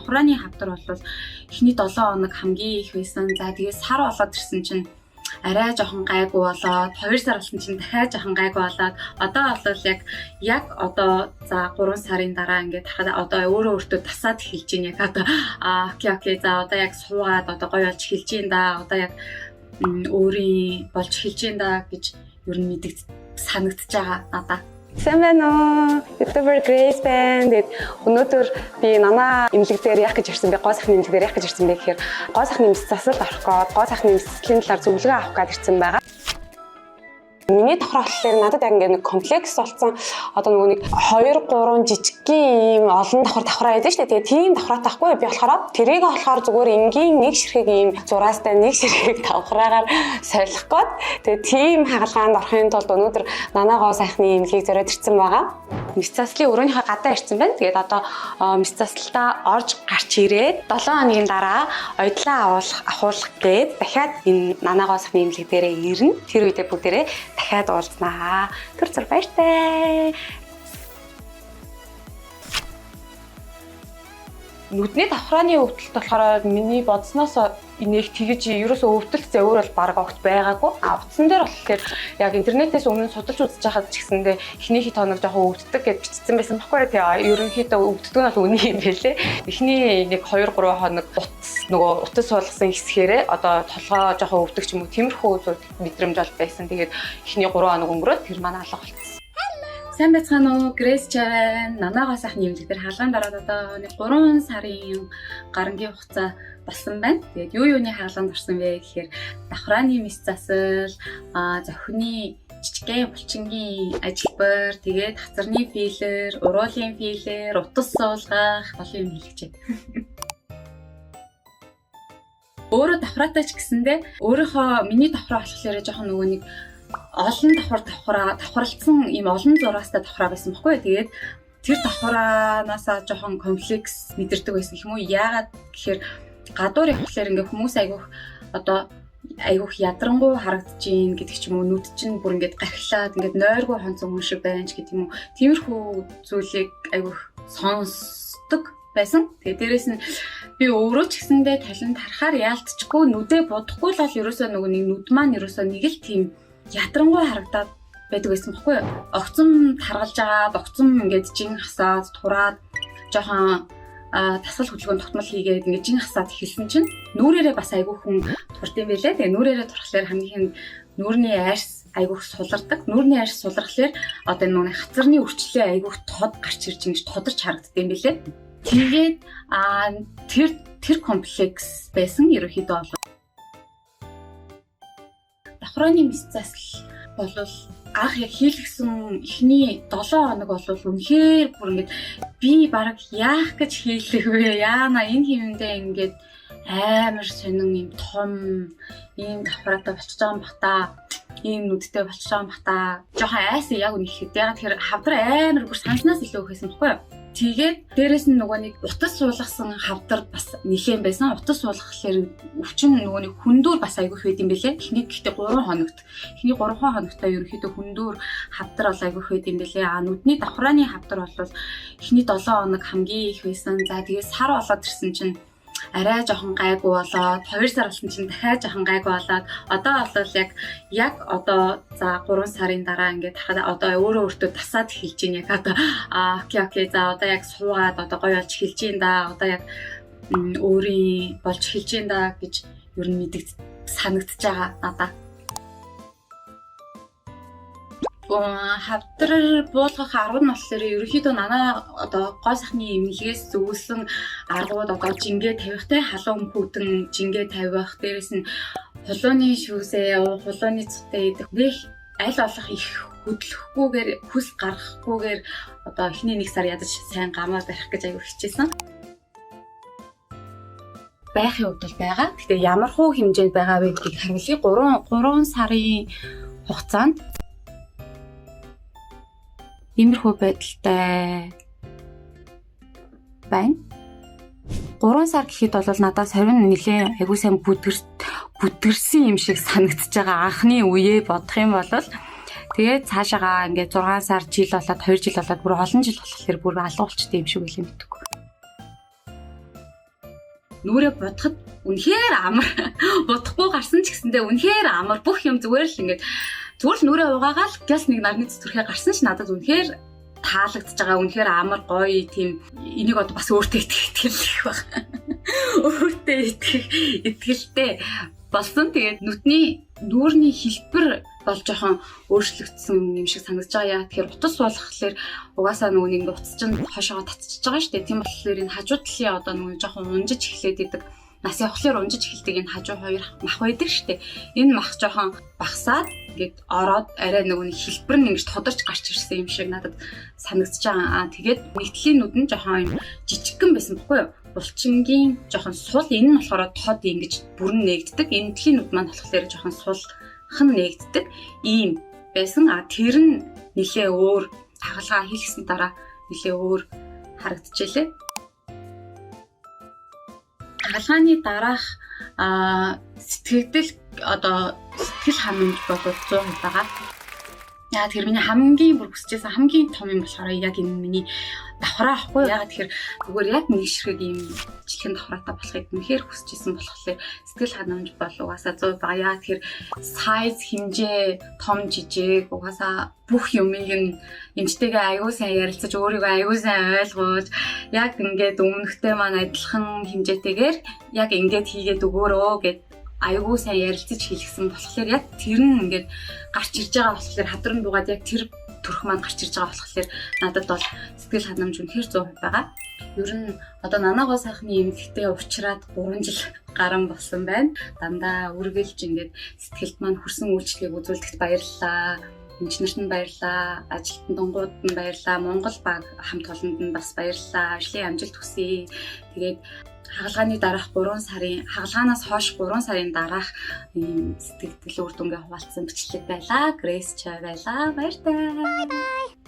Давхрааны хавдар бол эхний 7 хоног хамгийн их байсан. За, тэгээд сар болоод ирсэн чинь арай жоохон гайгүй болоод, 2 сар болсон чинь дахиад жоохон гайгүй болоод, одоо бол яг одоо, за, 3 сарын дараа ингээд харахад одоо өөрөө өөртөө тасаад эхэлж байна. Яг одоо okay, okay, за, одоо яг суугаад одоо гоё болж эхэлж байна да. Одоо яг өөрийн болж эхэлж байна да гэж ер нь мэдэгд санагдаж байгаа надаа. Сайн байна уу? YouTuber Grace байна. Тэгээд өнөөдөр би Нанаа эмнэлэг дээр яах гэж ирсэн бэ? Гоо сайхны эмнэлэг дээр яах гэж ирсэн бэ гэхээр гоо сайхны мэс засалд орох гээд, гоо сайхны мэс заслын талаар зөвлөгөө авах гээд ирсэн байгаа. Миний давхраа болохоор надад яг ингээд нэг комплекс болсон. Одоо нөгөө нэг 2 3 жижигхэн ийм олон давхар давхраа байдаг шүү дээ. Тэгээ тийм давхраатай байхгүй би болохоор тэрийг болохоор зүгээр энгийн нэг ширхэг ийм зураастай нэг ширхэг давхраагаар солих гээд, тэгээ тийм хагалгаанд орохын тулд өнөөдөр Нанаа гоо сайхны эмнэлгийг зориод ирсэн байгаа. Мэс заслын өрөөнийхөө гадаа ирсэн байна. Тэгээд одоо мэс заслалтаа орж гарч ирээд 7 хоногийн дараа оёдлоо авуулах ахуулах гээд дахиад энэ Нанаа гоо сайхны эмнэлэг дээрээ ирнэ. Тэр үедээ бүгдээрээ дахиад уулзнаа. Түр зуур баяртай. Нүдний давхрааны өвдөлт болохоор миний бодсноос нэг тэгэж ерөөсөө өвдөлт зөөр бол бараг огт байгаагүй. А утсан дээр болохоор яг интернетээс өмнө судалж үзэж байхад ч гэсэндээ эхний хэд хоног жоохон өвддөг гэж бичсэн байсан баггүй. Тэгээ ерөнхийдөө өвддөг нь бол үнэн юм байлээ. Эхний нэг 2 3 хоног утас нөгөө утас суулгасан хэсгээрээ одоо толгой жоохон өвдөг ч юм уу, тиймэрхүү зүйл мэдрэмж бол байсан. Тэгээд эхний 3 хоног өнгөрөөд тэр маань алга болчихсон. Сайн байцгаана уу? Grace байна. Нанаа гоо сайхны эмнэлэг дээр хагалгаанд ороод одоо нэг 3 сарын гарангийн хугацаа болсон байна. Тэгээд юу юуны хагалгаанд орсон бэ гэхээр давхрааны мэс засал, зохины жижигхэн булчингийн ажилбар, тэгээд хацарны filler, уруулын filler, утас суулгах олон юм хийлгэжээ. Өөрөө давхраатай ч гэсэндээ өөрийнхөө миний давхраа болохоор жоохон нөгөө нэг олон давхар давхраа давхралцсан ийм олон зураастай давхраа байсан баггүй. Тэгээд тэр давхраанасаа жоохон комплекс мэдэрдэг байсан юм уу? Яагаад гэхээр гадуур явхлаар ингээ хүмүүс айгүйх одоо айгүйх ядрангуй харагдаж гин гэдэг ч юм уу, нүд чинь бүр ингээд гархлаад ингээд нойргүй хонцон хүн шиг байна ч гэдэг юм уу. Тиймэрхүү зүйлийг айгүйх сонсдог байсан. Тэгээ дээрэс нь би өөрөө ч гэсэндээ талент харахаар яалтчгүй нүдээ будахгүй л бол ерөөсөө нөгөө нэг нүд маань ерөөсөө нэг л тийм ядрангуй харагдаад байдаг байсан баггүй юу? Огцом таргалж агаад, огцом ингээд жин хасаад, тураад, жоохон дасгал хөдөлгөөн тогтмол хийгээд ингээд жин хасаад эхэлсэн чинь нүүрээрээ бас айгүй хүн турд юм байлээ. Тэгээ нүүрээрээ турхлаар хамгийн нүүрний арьс айгүйх сулардаг. Нүүрний арьс сулрахлаар одоо энэ хацарны үрчлээ айгүйх тод гарч ирж ингэж тодорч харагддаг юм байлээ. Тэгээд тэр комплекс байсан ерөнхийдөө бол. Давхрааны мэс засал бол анх яг хийлгэсэн эхний 7 хоног бол үнэхээр бүр ингээд би бараг яах гэж хийлэх вэ? Яана энэ хэмэндээ ингээд амар сонин юм том ийм давхраатай болчихж байгаа юм бах та. Ийм нүдтэй болчихж байгаа юм бах та. Жохон айсан яг үнэхээр. Яг тэр хавдар амар бүр санснаас илүү их байсан баггүй юу? Тэгээд дээрэс нь нөгөө нэг утас суулгасан хавдар бас нэлээд байсан. Утас суулгахлаар өвчин нөгөө нэг хүндүүр бас айгүй их байд юм бэлээ. Эхний гэхдээ 3 хоногт. Эхний 3 хоногт ерөнхийдөө хүндүүр хавдар бол айгүй их байд юм бэлээ. А нүдний давхрааны хавдар бол эхний 7 хоног хамгийн их байсан. За, тэгээд сар болоод ирсэн чинь арай жоохон гайгүй болоод, 2 сар болсон чинь дахиад жоохон гайгүй болоод, одоо бол яг одоо, за, 3 сарын дараа ингээд харахад одоо өөрөө өөртөө тасаад эхэлж байна. Яг одоо okay, okay, за, одоо яг суугаад одоо гоё болж эхэлж байна да. Одоо яг өөрийн болж эхэлж байна да гэж ер нь мэдэгд санагдаж байгаа надаа. Хавдар буулгах арга нь болохоор ерөнхийдөө Нанаа одоо гоо сайхны эмнэлгээс зөвлөсөн аргууд одоо жингээ тавих те, халуун хүйтэн жингээ тавих, дээрэс нь хулууны шүүсээ уух, хулууны цутай идэх, нэх аль болох их хөдлөхгүйгээр, хөлс гаргахгүйгээр одоо эхний нэг сар ядаж сайн гамаа барих гэж аягүй хичээсэн. Байхын хувьд бол байгаа. Гэхдээ ямар хуу хэмжээнд байгаа вэ гэдгийг харуулъя. 3 сарын хугацаанд иймэрхүү байдалтай байна. 3 сар гэхэд бол надад сорин нэлээ айгүй сайн бүдгэрсэн юм шиг санагдаж байгаа. Анхны үеэ бодох юм бол тэгээд цаашаагаа ингээд 6 сар, жил болоод, 2 жил болоод, бүр олон жил болохоор бүр алга болчтой юм шиг байлаа, мэдгүй. Нүрээ будахад үнэхээр амар, будахгүй гарсан ч гэсэндээ үнэхээр амар, бүх юм зүгээр л ингээд зүгээр л нүрээ угаагаал гяс нэг нарны цэцүрхээ гарсан ч надад үнэхээр таалагдж байгаа, үнэхээр амар гоё тийм. Энийг одоо бас өөртөө итгэх итгэл их баг. Өөртөө итгэх итгэлтэй болсон. Тэгээд нүдний нүүрний хэлбэр бол жоохон өөрчлөгдсөн юм шиг санагдаж байгаа. Яа тэгэхээр утас суулгахлаар угаасаа нөгөө нэг утас чинь хойшоогоо татчихж байгаа шүү дээ. Тийм болохоор энэ хажуу талын одоо нөгөө жоохон унжиж эхлээд идэг, нас явхлаар унжиж эхэлдэг энэ хажуу хоёр мах байдаг шүү дээ. Энэ мах жоохон багасаад ингээд ороод арай нөгөө нэг хэлбэр нь ингэж тодорч гарч ирсэн юм шиг надад санагдаж байгаа. Аа, тэгээд нэг талын нүд нь жоохон юм жижигхэн байсан бохгүй юу? Булчингийн жоохон сул, энэ нь болохоор тод ингэж бүрэн нээгддэг. Энэ талын нүд маань болохоор жоохон сулхан нээгддэг ийм байсан. А тэр нь нэлээ өөр, хагалгаа хийлгэсний дараа нэлээ өөр харагдчихлээ. Хагалгааны дараах сэтгэгдэл, одоо сэтгэл ханамж бол 100% байгаа. Яа, тэр миний хамгийн бүр хүсэжсэн хамгийн том юм болохоор яг энэ миний давхраа ахгүй. Яа, тэгэхээр зүгээр яг нэг ширхэг ийм жижигхэн давхраатай болохыг үнэхээр хүсэжсэн болохоор сэтгэл ханамж бол угаасаа 100 байгаа. Яа, тэгэхээр size, хэмжээ, том жижиг, угаасаа бүх юмыг нь эмчтэйгээ аягүй сайн ярилцаж, өөрийгөө аягүй сайн ойлгуулж, яг ингээд өмнөхтэй маань адилхан хэмжээтэйгээр яг ингээд хийгээд өгөөрөө гэд аягүй сайн ярилцаж хийлгэсэн болохоор яг тэр нь ингээд гарч ирж байгаа болохоор, хадран буугаад яг тэр төрх маань гарч ирж байгаа болохоор надад бол сэтгэл ханамж үнэхээр 100% байгаа. Ер нь одоо Нанаа гоо сайхны эмнэлэгтээ уучраад 3 жил гарan болсон байна. Дандаа үргэлж ингээд сэтгэлд маань хүрсэн үйлчлэгийг үзүүлдэхт баярлалаа. Эмч нарт нь баярлалаа, ажилтнууд нь баярлалаа, Монгол баг хамт олонд нь бас баярлалаа. Ажлын амжилт хүсье. Тэгээд хагалгааны дараах 3 сарын, хагалгаанаас хойш 3 сарын дараах ийм сэтгэгдэл үр дүнгээ хуваалцсан бичлэг байлаа. Grace Choi байлаа. Баяртай. Bye bye.